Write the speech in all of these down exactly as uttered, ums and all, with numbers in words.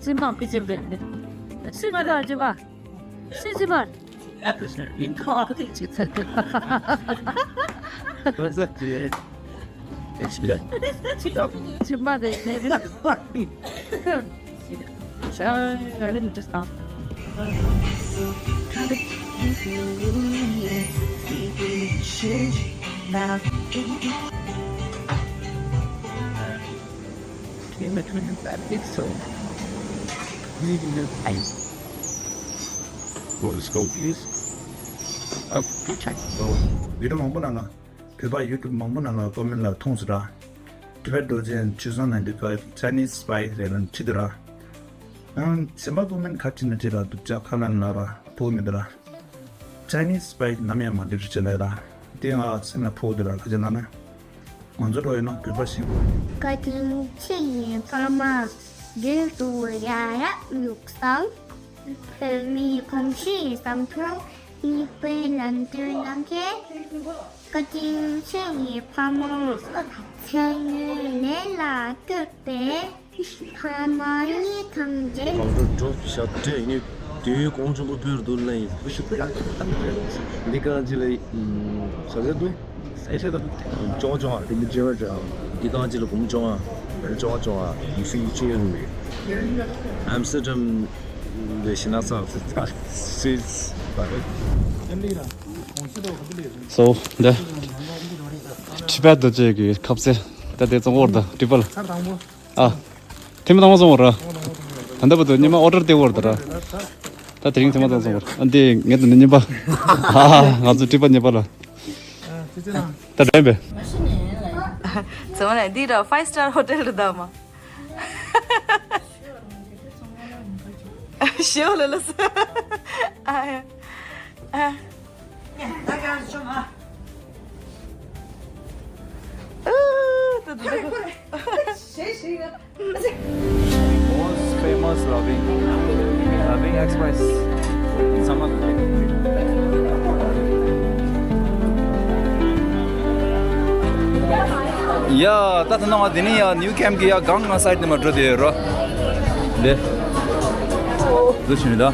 སེམས་ནང་པི་ཅེ་བེད་ནི། སེམས་མ་དང་ཅི་བ། སེམས་ཅི་བ། ཅི་མ་རེད་ནི། ཤ་ར་ལི་མི་ཏི་སྟ། What is called this? ཨ། བི་ཌི་ཡོ་མང་པོ་ནང་ལ། བོད་པ་ཡུ་ཊུབ་མང་པོ་ནང་ལ་ཀོ་མེན་ཊི་ལ་མཐོང་སོང་ར། Tibet Dorjen two thousand ninety-five Chinese spy རེད་ལ་བྲིས་འདུག་ར། ཨང་། གཞན་པ་ཀོ་མེན་ཊི་ཁ་ཅིག་ན་བྲིས་ར་འདུག་ཅག་ཁ་ལ་ན་ར་ཕོག་མི་འདུག་ར། Chinese spy ནམ་ཡང་མ་འདུག་ཅེས་ལབ་ར། དེ་ང་སེམས་ལ་ཕོག་འདུག་ར། ཁ་ཅིག་ལབ་ན། ང་ཚོ་འགྲོ་ཡོད་ན་བོད་པ་ཞིག་དགོས། བཀའ་དྲིན་ཆེ་ཡི་ཕ་མ། རྒྱུན་དུ་ཡ་རབས་ཡུག་སང་། བོད་མིའི་གོམས་གཤིས་བཟང་པོ་གཉིས་པའི་ལམ་སྟོན་གནང་མཁན། བཀའ་དྲིན་ཆེ་ཡི་ཕ་མ། མཚན་ཉིད་ལས་ལ་བཀོད་པའི་ཕ་མ་གཉིས་ཐམས་ཅད། གང་འགྲོ་འགྲོ་ཞབས་བྲོས་ནི་དུས་གོང་ཆུང་པོ་བོད་དུ་ལེན་ཡིན། འདི་གང་ཅི་ལ་ཞབས་བྲོས་འདུག་ཅོ་ཅོ། འདི་གང་ཅི་ལ་གོང་ཆུང་ཨ། གོང་ཆུང་ཨ། ཡུ་སི་ཅི་ཡོད་མི། ཨམ་སི་ཊར་ཌམ་ལས་ཤི་ན་ས་སི། So འདི་ཊི་བེད་དུ་ཅིག་གི་ཁ་ཟས་ད་དེ་ཙོང་བོར་ད་ཏྲི་པལ། ཨ། ཐེངས་མ་དང་པོ་ཙོང་བོར་ར། ད་ལྟ་བར་དུ་ཉི་མ་ཨོ་ཌར་དེ་བོར་ད་ར། ད་དེ་རིང་ཐེངས་མ་དང་པོ་ཙོང་བོར། ཨ་འདི་ངེད་དུ་ནི་ཉིན་པ། ཨ་ང་ཚོ་ཏྲི་པལ་ཉིན་པ་ལ། ད་འདྲ་ཡིན་པས། ཚང་མ་ལ་འདི་ར་ཕའི་སི་ཊར་ཧོ་ཊེལ་རེད་ད་མ། ཞེའོ་ལ་ལ་ས། ཨ་ཡ། ཨ། Most famous Loving, Loving Express. ཡ། ད་ད་ནང་དེ་ནས་ཡ་ནིའུ་ཀེམ་གི་ཡ་གང་ང་སའིཌ་ནས་མ་འགྲོ་དེ་རོ། དེ། འདི་ཆུ་ནི་ད།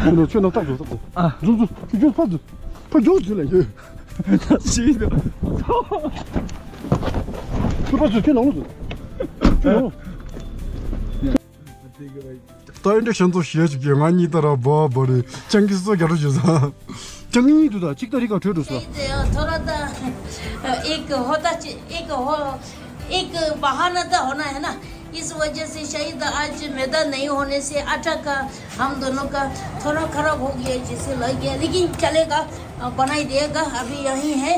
ཁྱོད་ནང་ཁྱོད་ནང་ཏག་ཏག་ཏག་ཏག་ཨ། འཛུལ་འཛུལ་འཛུལ་ཕར་འཛུལ། ཕར་འགྱོ་འཛུལ་ལ་ཡོད། ཞིག་ཏུ། ཁྱོད་ཕར་འཛུལ་ཁྱོད་ནང་ལོགས་འཛུལ། ཁྱོད་ནང་ལོགས། ད་ཨེ་འདྲ་ཤན་ཚོ་ཞེ་ཅིག་གི་ང་གཉིས་ད་ར་བ་བ་རེད་ཅང་གི་སོ་རྒྱ་རུ་བྱེད་ས། ཅང་གི་གཉིས་འདུག་ད་གཅིག་ད་རི་ཁ་བྲོས་འགྲོ་ས། थोड़ा सा एक होता एक हो एक बहाना तो होना है ना। इस वजह से शायद आज मैदा नहीं होने से आटा का हम दोनों का थोड़ा खराब हो गया जैसे लग गया, लेकिन चलेगा, बनाई देगा। अभी यहीं है,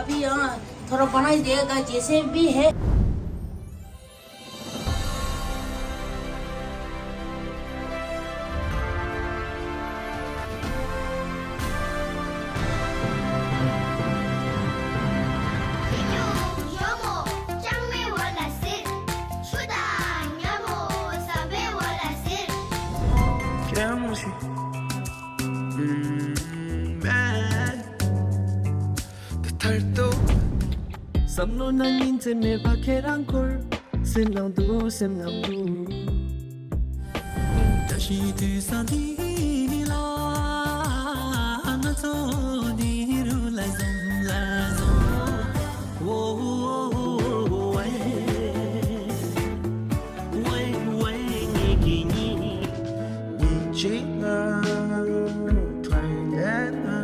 अभी यहाँ थोड़ा बनाई देगा जैसे भी है। བསམ་བློ་ནང་ཉིན་མཚན་མེད་པ་ཁྱེད་རང་འཁོར། སེམས་ནང་དུ་སེམས་ནང་དུ། བཀྲ་ཤིས་དུས་བཟང་འདི་ལ་ང་ཚོ་འདི་རུ་ལ་འཛོམས་ལ་འཛོམས། ཝོ་ཝོ་ཝེ་ཝེ་ངེད་ཀྱི་གཉིས། ཉིན་གཅིག་ང་ཁྲོས་ལས་ང་།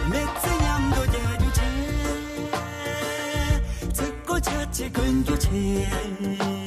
མི་ཚེ་མཉམ་དུ་རྒྱག་རྒྱུ་བྱས། ཚིག་གོ་ཆ་ཆེ་གོན་རྒྱུ་བྱས།